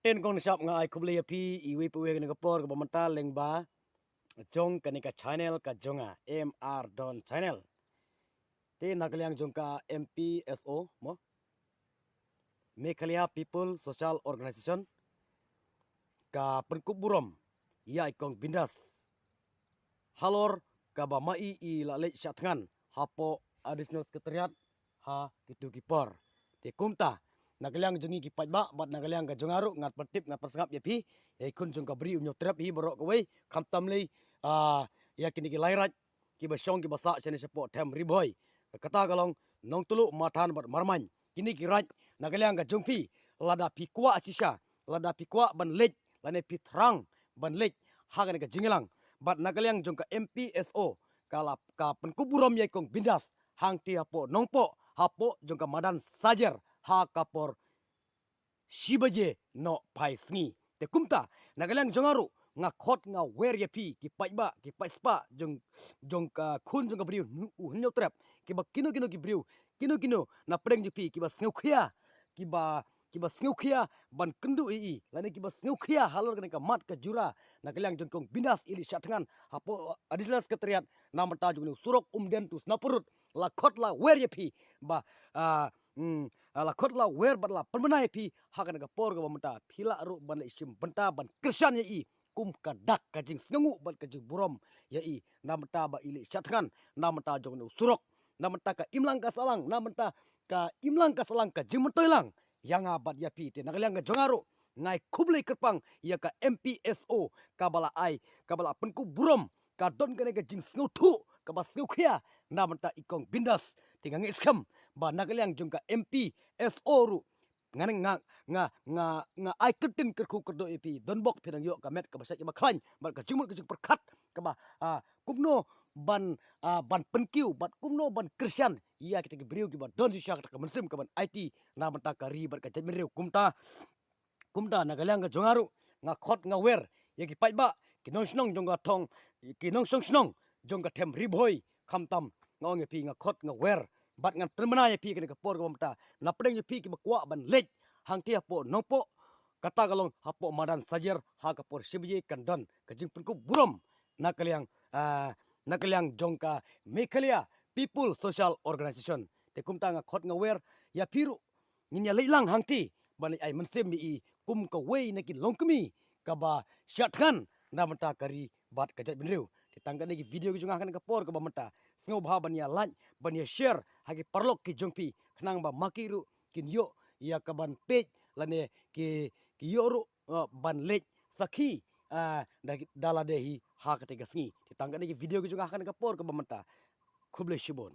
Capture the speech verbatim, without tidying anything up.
Te kong nishap nga ai khublei ïa phi iwei pa iwei ha kane ka por kaba mynta lyngba jong kane ka channel ka jong nga, M R Don Channel. Te na ka liang jong ka M P S O mo, Meghalaya People Social Organization, ka pynkup burom ïa i kong Bindas halor kaba ma i i la leit shah thngan hapoh Additional Secretariat ha kitu ki por. Te kumta na ka liang jong ngi ki paidbah bad na ka liang ka jong nga ruh, ngat pyntip ngat pynsngap ïa phi, ïa i khun jong ka Bri Umñiewtrep hi baroh kawei, khamtam lei, ah, ïa kine ki lai raid kiba shong kiba sah shane shapoh Them Ri Bhoi. Kata ka long Nongtluh, Mathan bad Marmain. Kine ki raid na ka liang ka jong phi, lada phi kwah shisha, lada phi kwah ban leit lane phi thrang ban leit ha kane ka jingïalang, bad na ka liang jong ka M P S O ka la ka pynkup burom ïa i kong Bindas hangtei hapoh Nongpoh, hapoh jong ka madan Sajer ha ka por shi baje nohphai sngi. Te kumta na ka liang jong nga ruh, nga khot nga wer ïa phi ki paidbah ki paidspah jong, jong ka khun jong ka Bri U Umñiewtrep, kiba kino kino ki briew, kino kino na pdeng jong phi kiba sngewkhia, kiba, kiba sngewkhia ban kynduh ïa i lane kiba sngewkhia halor kane ka mat ka jura na ka liang jong i kong Bindas i leit shah thngan hapoh Additional Secretariat na bynta jong une u surok Umden to Snaparut. La khot la wer ïa phi ba, ah, mm, ah, la khot la wer bad la pynbna ïa phi ha kane ka por kaba mynta, phi lah ruh ban leit shim bynta ban kyrshan ïa i kum ka dak ka jingsngewnguh bad ka jingburom ïa i na bynta ba i leit shah thngan na bynta jong une u surok, na bynta ka imlang ka sahlang, na bynta ka imlang ka sahlang ka jingmyntoi lang ïa nga bad ïa phi. Te na ka liang ka jong nga ruh, nga ai khublei kyrpang ïa ka M P S O kaba la ai, kaba la pynkup burom, ka don kane ka jingsngewthuh kaba sngewkhia na bynta i kong Bindas. Te nga ngeit skhem ba na ka liang jong ka M P S O ruh, nga, nga, nga, nga, nga ai kyrteng kyrkhu kyrdoh ïa phi, donbok phi dang ïoh ka met kaba shait kaba khlaiñ bad ka jingmut ka jingpyrkhat kaba, ah, kumno ban, ah, ban pynkiew bad kumno ban kyrshan ïa kita ki briew kiba don shisha kata ka mynsiem kaban aiti na bynta ka ri bad ka jaitbynriew. Kumta, kumta na ka liang ka jong nga ruh, nga khot nga wer ïa ki paidbah, ki nongshnong jong ka thong, ki nongshong shnong jong ka Them Ri Bhoi, khamtam nga ong ïa phi, nga khot nga wer bad ngan pynbna ïa phi kane ka por kaba mynta, na pdeng jong phi kiba kwah ban leit hangtei hapoh Nongpoh, kata ka long hapoh madan Sajer, ha ka por shi baje kan don ka jingpynkup burom na ka liang, ah, na ka liang jong ka Meghalaya People Social Organization. Te kumta nga khot nga wer ïa phi ruh, ngin ïa leit lang hangtei ban leit ai mynsiem ïa i kum kawei na ki longkmie kaba shah thngan na bynta ka ri bad ka jaitbynriew. Te tang katne ki video ki jong nga ha kane ka por kaba mynta, sngewbha ban ïa like ban ïa share ha ki paralok ki jong phi, khnang ba ma ki ruh kin ïoh ïa kaban peit lane ki, ki ïoh ruh, uh, ban leit sakhi, uh, da, da lade hi ha kata ka sngi. Te tang katne ki video ki jong nga ha kane ka por kaba mynta. Khublei shibun.